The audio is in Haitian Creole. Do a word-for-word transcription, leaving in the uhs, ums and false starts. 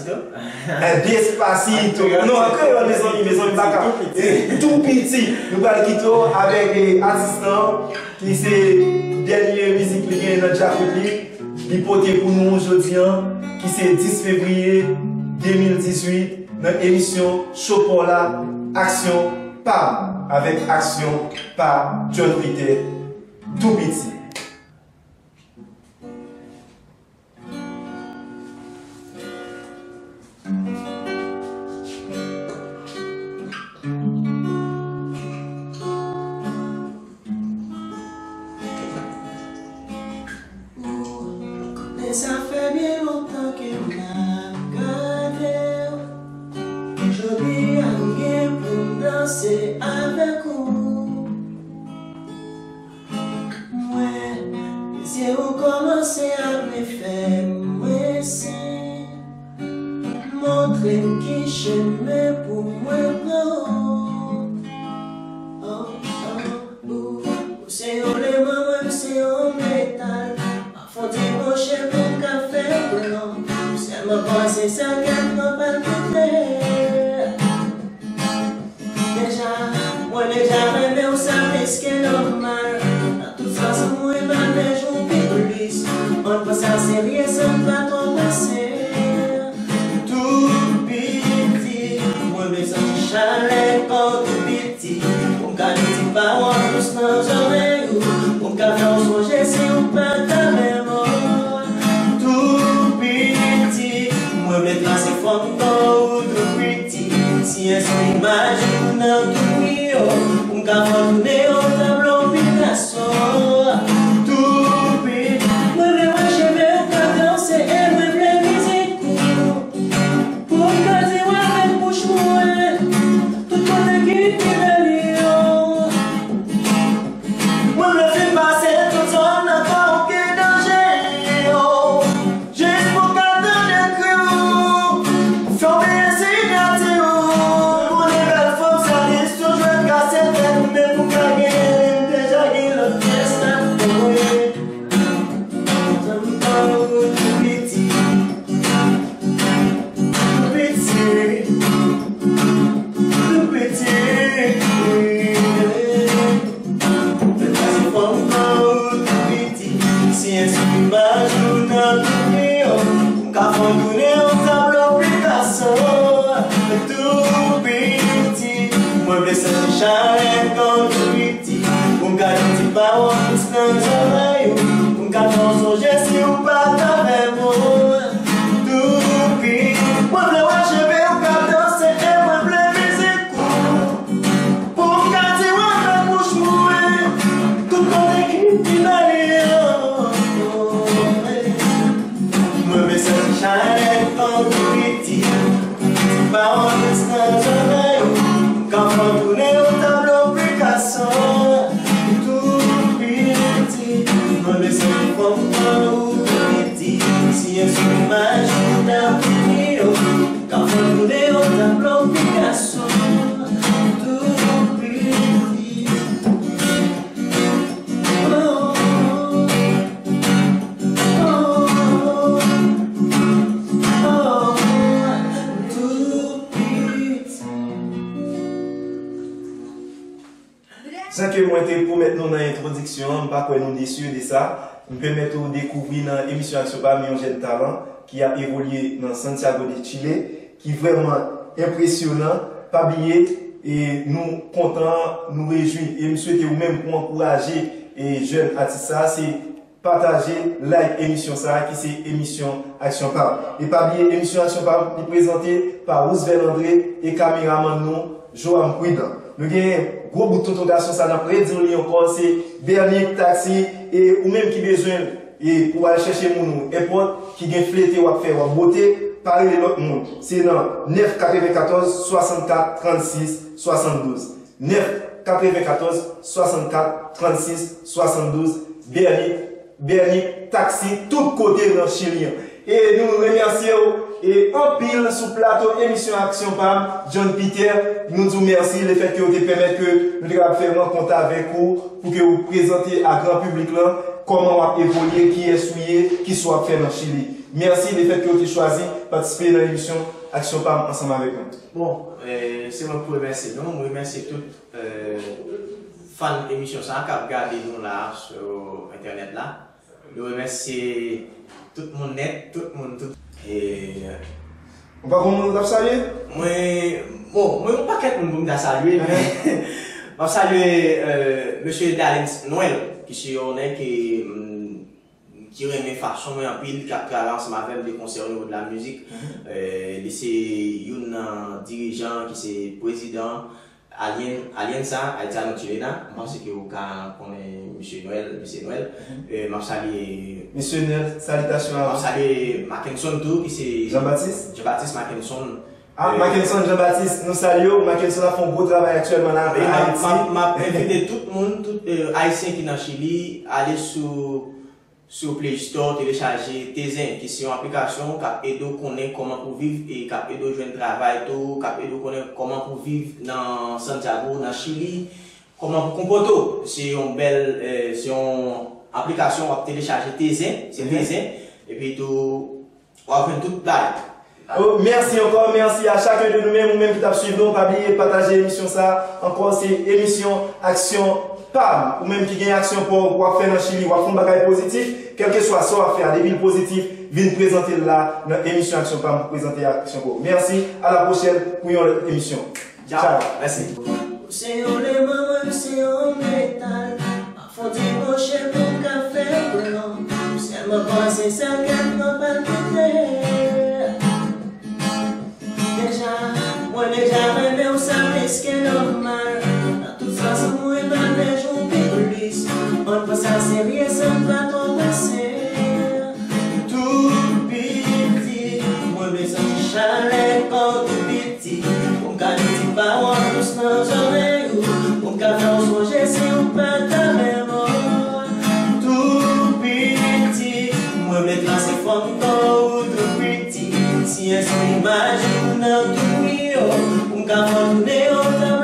Eh, Despacito. Non, an kreyòl, mezanmi, mezanmi, baka. Tou piti. Nou pral kite w avèk, eh, atis lan, ki se dènye mizik li genyen nan djakout li. Li pote pou nou jodi an, ki se dis fevriye de mil dizuit, nan emisyon Cho Pa w la, Aksyon Pa m, avèk aksyon pa John Peter, Tou Piti. Men sa fè byen lontan ke m ap gade w. Jodi a m gen pou m danse avèk ou. Mwen, zye ou kòmanse ap refè mwen siy. Montre m ki chemen pou mwen pran. Oh, oh, oh. Ou se yon leman, mwen se yon metal. M ap fon ti kwoche pou m ka fè plan. Ou sèlman panse sa kè m pran palpite. Deja, mwen deja renmen w, sa plis ke nòmal. Nan tout fason, mwen pa vle jwenn pi plis. Ann pran sa serye san n pa twò prese. Tou piti, mwen vle santi chalè kò w tou piti. Pou m ka di ti pawòl dous nan zòrèy ou. Pou m ka fè w sonje si w pa t avè m. Tou piti, mwen vle trase fòm kò w tou piti. Siyen sou imaj ou nan tou miyo. Pou m ka fè w tounen yon tablo Picasso. Tou piti, mwen vle wè cheve w k ap danse e mwen vle mizik ou. Pou m ka di w avèk bouch mwen, tout kote ki pi bèl yo. Mwen vle fin pase tout zòn nan kò w ki danje yo. Jis pou m ka tande kri w, fè w bliye siyati w. Pou de bèl fanm sa jis yon jwèt kase tèt, men pou m ka genyen li, m deja gen lòt pyès la. Zanmi pa w tou piti. Tou piti. Tou piti. Fè pase fò m pran ou tou piti. Siyen sou imaj ou nan tou miyo. M ka fè w tounen yon tablo Picasso. Tou piti. Mwen vle santi chalè kò w tou piti. Pou m ka di ti pawòl dous nan zòrèy ou. Pou m ka fè w sonje si w pa t avè m. Tou piti. Mwen vle wè cheve w k ap danse e mwen vle mizik ou. Pou m ka di w avèk bouch mwen, tout kote ki pi bèl yo. Mwen vle santi chalè kò w tou piti. Ti pawòl dous nan zòrèy ou. M ka fè w tounen yon tablo Picasso. Tou piti. Mwen vle santi fòm kò w tou piti. Siyen sou imaj ou nan video. M ka fè w tounen yon tablo Picasso. Tou piti. Jan ke mwen te pwomèt nou nan entwodiksyon an, m pa kwè nou desi de sa. M pèmèt ou dekouvri nan emisyon Aksyon Pa m yon jèn talan ki ap evolye nan Santiago de Chile, ki vrèman enpresyonan. Pa bliye, e nou kontan, nou rejwi, e m swete ou menm pou ankouraje, e jèn atis sa, se pataje, like emisyon sa a ki se emisyon Aksyon Pa m. E pa bliye, emisyon Aksyon Pa m, li prezante pa Roosevelt André e kameramann nou, Joam Prudent. Nou genyen gwo bout tonton gason sa, n ap redi w li ankò, se Bernick Taxi, e ou menm ki bezwen l, e pou w al chèche moun ou, enpòt, ki gen flete w ap fè, w ap bwote, pa rele lòt moun. Se nan nèf katrevenkatòz swasannkat trannsis swasanndouz. Nèf katrevenkatòz swasannkat trannsis swasanndouz, Bernick, Bernick Taxi, tout kote nan Chili an. E nou remèsye w, e anpil sou plato emisyon Aksyon Pa m, John Peter, nou di w mèsi lefètke w te pèmèt ke nou te kapab fè rankont avèk ou, pou ke w prezante a gran piblik lan, kòman w ap evolye, kiyès ou ye, kisa w ap fè nan Chili. Mèsi lefètke w te chwazi patisipe nan emisyon Aksyon Pam ansanm avèk nou. Bon, eh, se mwen pou remèsye nou. Mwen remèsye tout eh, fan emisyon sa k ap gade nou la sou entènèt la. Nou remèsye tout moun nèt, tout moun, tout. E, Ou pa konn moun ou t ap salye? Mwen, bon, mwen yon pakèt moun pou m ta salye, men m ap salye eh, mesye Dalens Noël, ki se yon nèg ki, mm, ki renmen fason mwen anpil, ki ap travay ansanm avè m de konsè o nivo de la mizik. Eh, li se youn nan dirijan ki se prezidan Alyen, Alyen sa, Haiti Anotulena. M panse ke ou ka konnen mesye Noël, mesye Noël. Eh, m ap salye Mesye Noël, salitasyon a M ap ou. Salye Mackenson tou, ki se Jean-Baptiste? Jean-Baptiste Mackenson. Ah, Mackenson Jean-Baptiste, nou salye w. Mackenson ap fè yon gwo travay aktyèlman la E m ap- Ayiti. m ap- m ap envite tout moun, tout eh, Ayisyen ki nan Chili, ale sou sou Play Store, telechaje Tezen, ki se yon aplikasyon k ap ede w konnen kòman pou viv e k ap ede w jwenn travay tou, k ap ede w konnen kòman pou viv nan Santiago, nan Chili, kòman pou konpòte w. Se yon bèl, eh, se yon aplikasyon w ap telechaje Tezen, se Tezen, epi tou w ap jwenn tout bagay. Oh, mèsi ankò, mèsi a chacun de nou menm, ou menm ki t ap swiv nou, pa bliye pataje emisyon sa. Ankò, se emisyon Aksyon Pam. Ou menm ki gen aksyon pa w, w ap fè nan Chili, w ap fè yon bagay pozitif, kèlkeswa sa w ap fè a, depi l pozitif, vin prezante l la nan emisyon Aksyon Pam pou prezante aksyon pa w. Mèsi, a la pwochèn pou yon lòt emisyon. Tchao. Mèsi. Ou se yon leman, mwen se yon metal. Fon ti mouche pou m ka fè plan. Ou sèlman panse sèl kè m nan palpite. Deja, mwen deja renmen w sa plis ke nòmal. Nan tout fason mwen pa vle jwenn pi plis. Ann pran sa serye san pa twò prese. Tou piti, mwen vle santi chalè kò w tou piti. Pou m ka di ti pawòl dous nan zòrèy ou. Pou m ka fè w sonje si w pa ta renmen mwen. Tou piti, mwen vle trase fòm kò ou tou piti. Si enspri majik ou nan tout mi yo. Pou m ka fè w tounen otan